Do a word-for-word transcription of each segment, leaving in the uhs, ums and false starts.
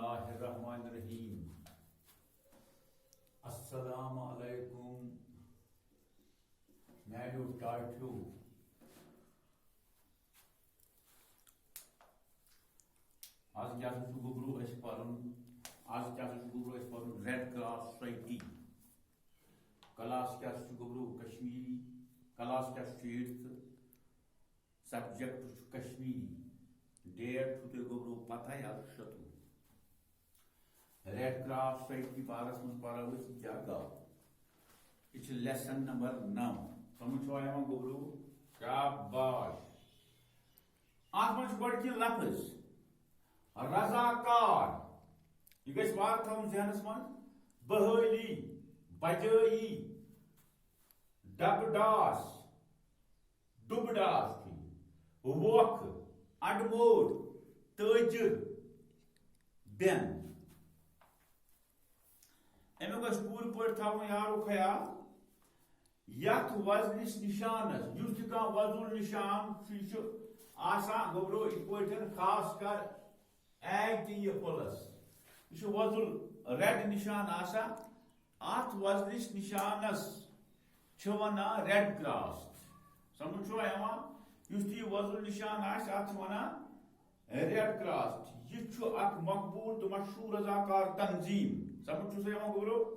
اللہ الرحمن الرحیم۔ السلام علیکم میانیو ٹاٹھیو۔ آز کیٛاہ سا چھُ گوٚبرو اَسہِ پَرُن؟ آز کیٛاہ سا چھُ گوٚبرو اَسہِ پَرُن ریڈ کراس سوسایٹی؟ کلاس کیٛاہ سا چھُ گوٚبرو کشمیٖری؟ کلاس کیٛاہ چھُ ایٹتھ؟ سبجیکٹ چھُ کشمیٖری۔ ڈیٹ چھُ تۄہہِ گوٚبرو پَتہٕ ہَے اَکھ شَتوُہ۔ ریڈ کراس سوسایٹی بارس منٛز پَرو أسۍ، یہِ کیٛاہ گوٚو؟ یہِ چھُ لیسن نمبر نَو۔ سمجھ چھُوا یِوان گوٚبرو؟ شاباش۔ اَتھ منٛز چھُ گۄڈٕ کینٛہہ لفظ۔ رضاکار۔ یہِ گژھِ وارٕ تھاوُن ذہنس منٛز۔ بحٲلی، بجٲیی، ڈبہٕ ڈاس، ڈُبہٕ ڈاس تہِ، ووکھٕ، اڈٕ موٹ، تٲجِر، بٮ۪ن۔ اَمیُک گژھِ پوٗرٕ پٲٹھۍ تھاوُن یارو خیال۔ یَتھ وزنِس نِشانَس، یُس تہِ کانٛہہ وۄزُل نِشان چھُ، یہِ چھُ آسان گوٚبرو یِتھ پٲٹھۍ خاص کر ایگ تہٕ یہِ پُلس۔ یہِ چھُ وۄزُل ریڈ نِشان آسان۔ اَتھ وزنِس نِشانَس چھِ وَنان ریڈ کراس۔ سمجھ چھُوا یِوان؟ یُس تہِ یہِ وۄزُل نِشان آسہِ، اَتھ چھِ وَنان ریڈ کراس۔ یہِ چھُ اکھ مقبوٗل تہٕ مشہوٗر رضاکار تنظیٖم۔ سمجھ چھُ سا یِوان گوٚبرو؟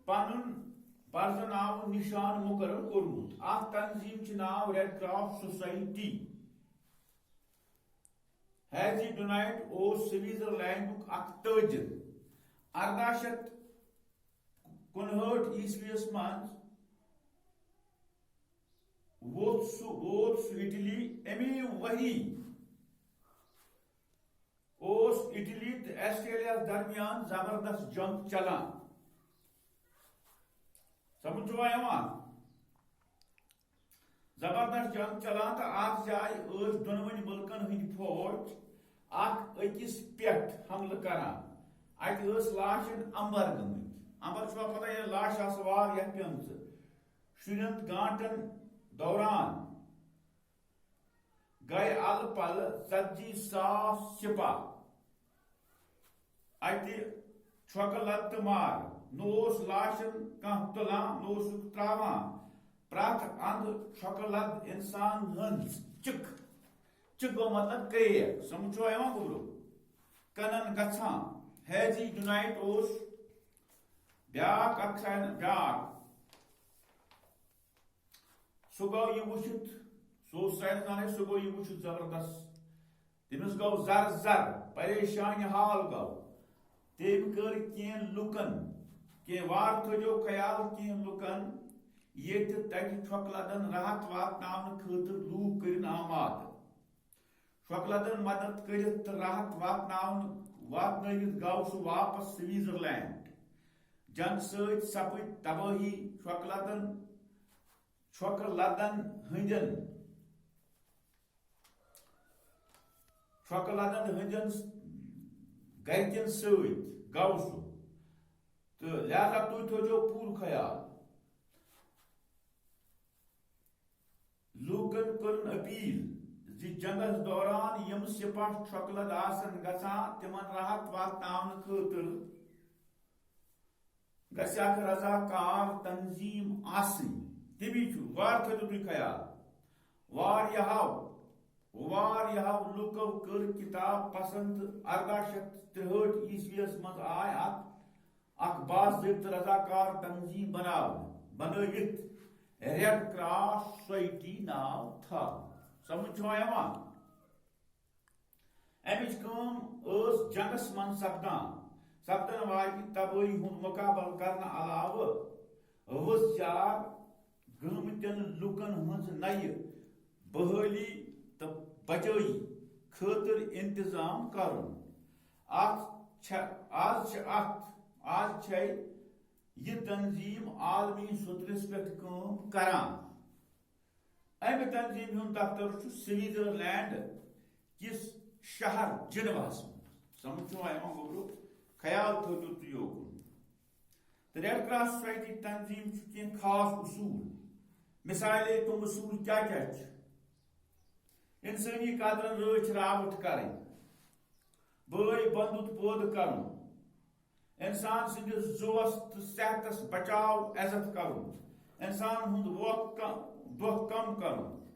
پنُن پرزناوُن نِشان مُقرر کوٚرمُت۔ اَتھ تنظیٖم چھُ ناو ریڈ کراس سوسایٹی۔ ہیزی ڈونائٹ اوس سوئٹزرلینڈُک اکھ تٲجِر۔ ارداہ شیٚتھ کُنہٲٹھ عیسویس منٛز ووت سُہ، ووت سُہ اٹلی۔ امی ؤری اوس اٹلی تہٕ آسٹریلیاہس درمیان زبردست جنگ چلان۔ سمجھ چھُوا یِوان؟ زبردست جنگ چلان تہٕ اتھ جایہِ ٲسۍ دۄنوٕنۍ مُلکن ہٕنٛدۍ فوج اکھ أکِس پٮ۪ٹھ حملہٕ کران۔ اتہِ ٲسۍ لاشن امبر گٔمٕتۍ۔ امبر چھُوا پتہ، ییٚلہِ لاشہِ آسہٕ واریاہ پیمژٕ۔ شُرٮ۪ن گانٹن دوران گٔے الہٕ پلہٕ ژتجی ساس سپاہ اتہِ چھۄکہٕ لد تہٕ مار۔ نہ اوس لاشن کانٛہہ تُلان، نہ اوسُکھ تراوان۔ پرٛٮ۪تھ اندٕ چھۄکہٕ لد انسان ہٕنٛز چِک، چِک گوٚو مطلب کرٛیک، سمجھ چھُوا یِوان گوٚبرو؟ کنن گژھان۔ ہیزی ڈونائٹ اوس بیاکھ اکھ ساین-، بیاکھ۔ سُہ گوٚو یہِ وٕچھِتھ، سُہ اوس ساینس دانے، سُہ گوٚو یہِ وٕچھِتھ زبردست۔ تٔمِس گوٚو زر زر، پریشانہِ حال گوٚو۔ تٔمۍ کٔر کینٛہہ لُکن، کینٛہہ وار تھٲوِو خیال، کینٛہہ لُکن ییٚتہِ تتہِ چھۄکہٕ لدن راحت واتناونہٕ خٲطرٕ لوٗکھ کٔرِن آماد۔ چھۄکہٕ لدن مدد کٔرِتھ تہٕ راحت واتناونہٕ، واتنٲوِتھ گوٚو سُہ واپس سوئٹزرلینڈ۔ جنگ سۭتۍ سپٕدۍ تبٲہی۔ چھۄکہٕ لدن، چھۄکہٕ لدن ہٕنٛدٮ۪ن، چھۄکہٕ لدن ہٕنٛدٮ۪ن گرِکٮ۪ن سۭتۍ گوٚو سُہ۔ تہٕ لہذا تُہۍ تھٲوزیو پوٗرٕ خیال۔ لوٗکن کٔرٕن اپیل زِ جنگس دوران یِم سپاہ چھۄکہٕ لد آسن گژھان، تِمن راحت واتناونہٕ خٲطرٕ گژھِ اکھ رضاکار تنظیٖم آسٕنۍ۔ تٔمی چھُ، وار تھٲوِو تُہۍ خیال، واریاہو، واریاہو لُکو کٔر کتاب پسند تہٕ ارداہ شیٚتھ ترٛہٲٹھ عیسویس منٛز آے اتھ اکھ باضٲبطہٕ رضاکار تنظیٖم بناونہٕ، بنٲوِتھ ریڈ کراس سوسایٹی ناو تھاونہٕ۔ سمجھ چھُوا یِوان؟ امِچ کٲم ٲس جنگس منٛز سپدان، سپدن واجنہِ تبٲہی ہُنٛد مقابلہٕ کرنہٕ علاوٕ ؤژھ یار گٲمٕتٮ۪ن لوٗکن ہٕنٛز نَیہِ بحٲلی تہٕ بچٲیی خٲطرٕ انتظام کرُن۔ اتھ چھےٚ، از چھِ اتھ، از چھےٚ یہِ تنظیٖم عالمی سطحس پٮ۪ٹھ کٲم کران۔ امہِ تنظیٖمہِ ہُنٛد دفتر چھُ سوئٹزرلینڈ کِس شہر جنیواہس منٛز۔ سمجھ چھُوا یِوان گوٚبرو؟ خیال تھٲوِو تُہۍ یوکُن۔ تہٕ ریڈ کراس سوسایٹی تنظیٖم چھُ کینٛہہ خاص اصوٗل۔ مثالے تِم اصوٗل کیٛاہ کیٛاہ چھِ؟ انسٲنی قدرن رٲچھ راوٹھ کرٕنۍ، بٲے بندُت پٲدٕ کرُن، انسان سٕنٛدِس زُوس تہٕ صحتس بچاو عزت کرُن، انسانن ہُنٛد وق کم، دۄہ کم کرُن،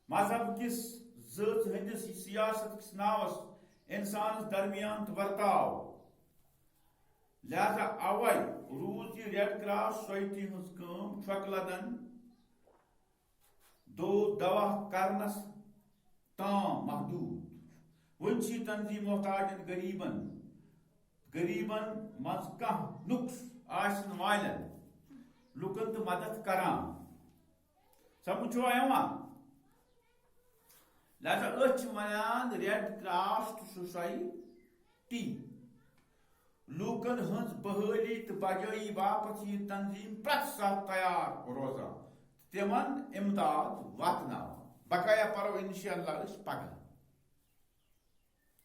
مذہب کِس زٲژ ہٕنٛدِس سیاست کِس ناوس انسانس درمیان تہٕ ورتاو۔ لہذا اوے روٗز یہِ ریڈ کراس سوسائٹی ہٕنٛز کٲم چھۄکہٕ لدن دو دوا کرنس تام محدود۔ وۄنۍ چھِ یہِ تنظیم محتاجن غریبن، غریبن منٛز کانٛہہ نقص آسن والٮ۪ن لوٗکن تہٕ مدد کران۔ سمجھ چھوا یِوان؟ لہذا أسۍ چھِ ونان ریڈ کراس سوسائٹی۔ لوٗکن ہٕنٛز بحٲلی تہٕ بجٲیی باپتھ چھِ یہِ تنظیم پرٛٮ۪تھ ساتہٕ تیار روزان تہٕ تِمن امداد واتناوان۔ بقایا پرو انشاءاللہ أسۍ پگاہ۔